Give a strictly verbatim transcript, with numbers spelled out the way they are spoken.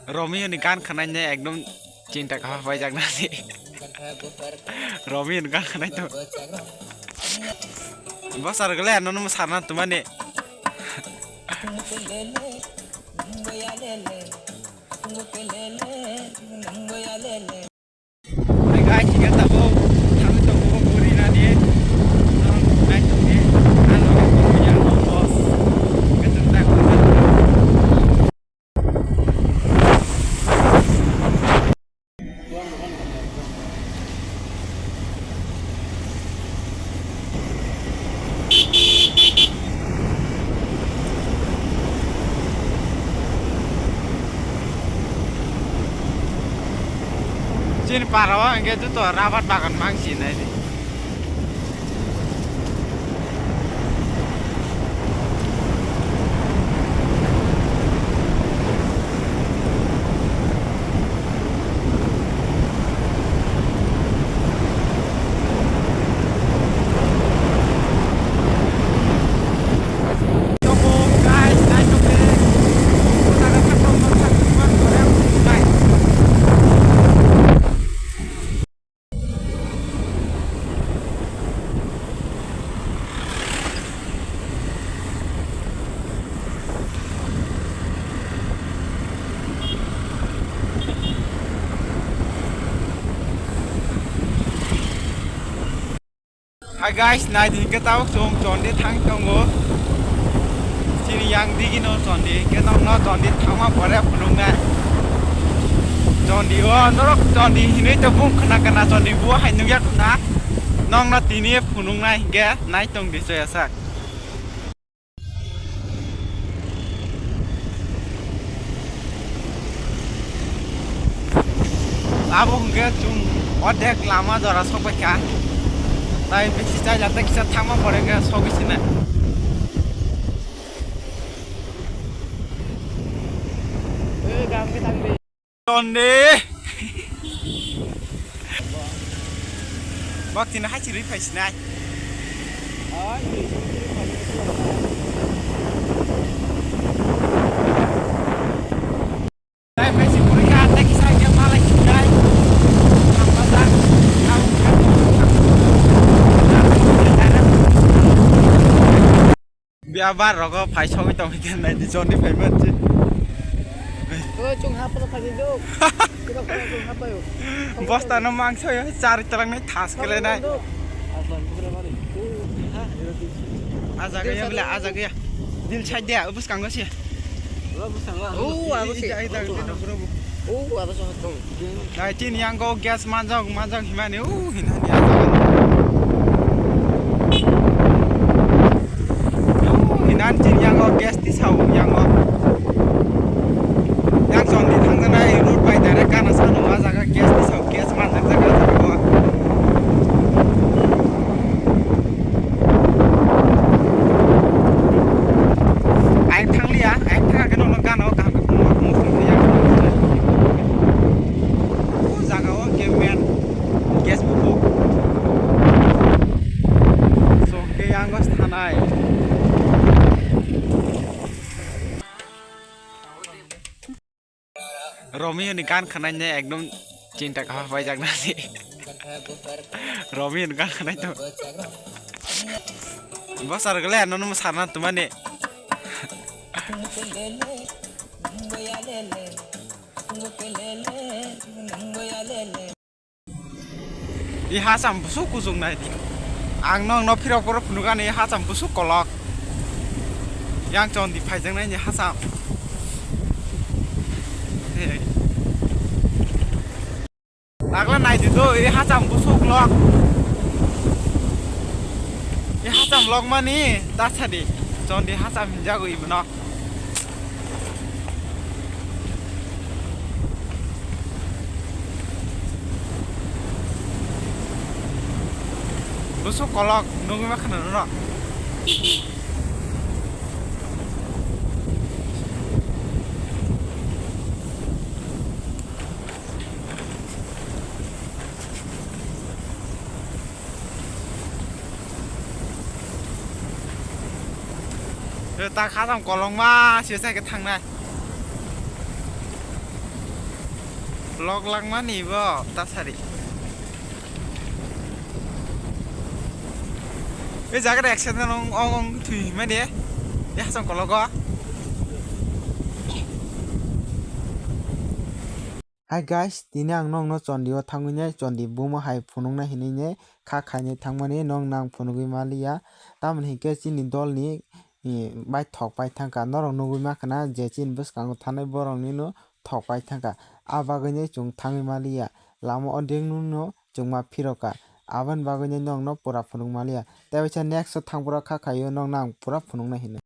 Romeo ni gan khwnai ne ekdom chinta kha paijak nani. Romeo ni gan khwnai to. Bosar gele ano no sarna tumani. Hai guys, ini tabuk thangwi tongo muri nani. Nang nai tongni. Ano ko yang boss. Ketung tak. Chini para o hingke joto rabar bagan mang sinai di. Hi guys, nai di hingke tabuk chwng Chondi thang tongo. Chini yang digi no Chondi, hingke nokno Chondi thangma pore phunuknai. Chondi o norok Chondi hinui to bung khna khna Chondi bo hai nukya khna. Nokno tini phunuknai hingke nai tong di soya sak. Abo hwnkhe chwng ordek lama jora sokbaikha. Tai bisi chaila tei kisa thangma pore khe sogwi sinai. Chondi. Bak tini hai chirwi phai sinai. Hai phai si puri kha, tei kisa khe malai sinai. Thangma jak. Biabar rogo phai sogwi tongwi khe nai di, Chondi phai man se. O, chwng haplo phai di do. Kira kira chwng hapayo. Bosta no mangso yo, char talangnai thas kele nai. Aslan bukra mari. O, ha. Aja gaya bela, aja gaya. Dil chai dia, bwskango se. O, abo se. Ija, ija, ija, bro. O, abo se tong. Nai chini yango gas manjak, manjak himani, o, hinani yango. O, hinani chini yango gas tisao yango. Yang Chondi thangjanai road bai direct gana sano, a jaga gas tisao, gas manjak jaga jaga. Ayang thangliya, ayang thangkhe nono gana o kaham khe phunukma phunukma songwi ya. O jaga o khe main gas bupuk. So, khe yang o thanai. Romeo ni gan khwnai ne ekdom chinta kha paijak nani. Romeo ni gan khwnai to. Bosar gele ano no sarna tumani. I hacham busuk kuchuk nai di. Ang nokno phirok phoro phunukani hacham busuk kolok. Yang Chondi phaijaknaini hacham. Hey. Nagla nai di do, i hacham busuk lok. I hacham lok mani, ta sadi. Chondi hacham hinjago ibono. Busuk kolok nugwi ma khna rw. Ta khasam kolokma se sai khe thangnai. Lok langmani bo tasari. Ei jaga de accident ong ong ong thui mani. Ya hasam kologo. Hi guys, tini ang nokno Chondio thangwi nai Chondi bumo hai phunukna hinwi nai kha khainai thangmani nokno ang phunugwi maliya. Tamoni hinkhe chini dolni, eh, bai thok pai thangkha. Norok nugwi mankha na je chini bwskango thanai borokni no thok pai thangkha. A bagwino chwng thangwi maliya. Lama o dengno chwng ma phirokha. Aboni bagwino nokno pura phunuk maliya. Tei waisa next o thangphuru kha khaio nokno ang pura phunukna hinwi.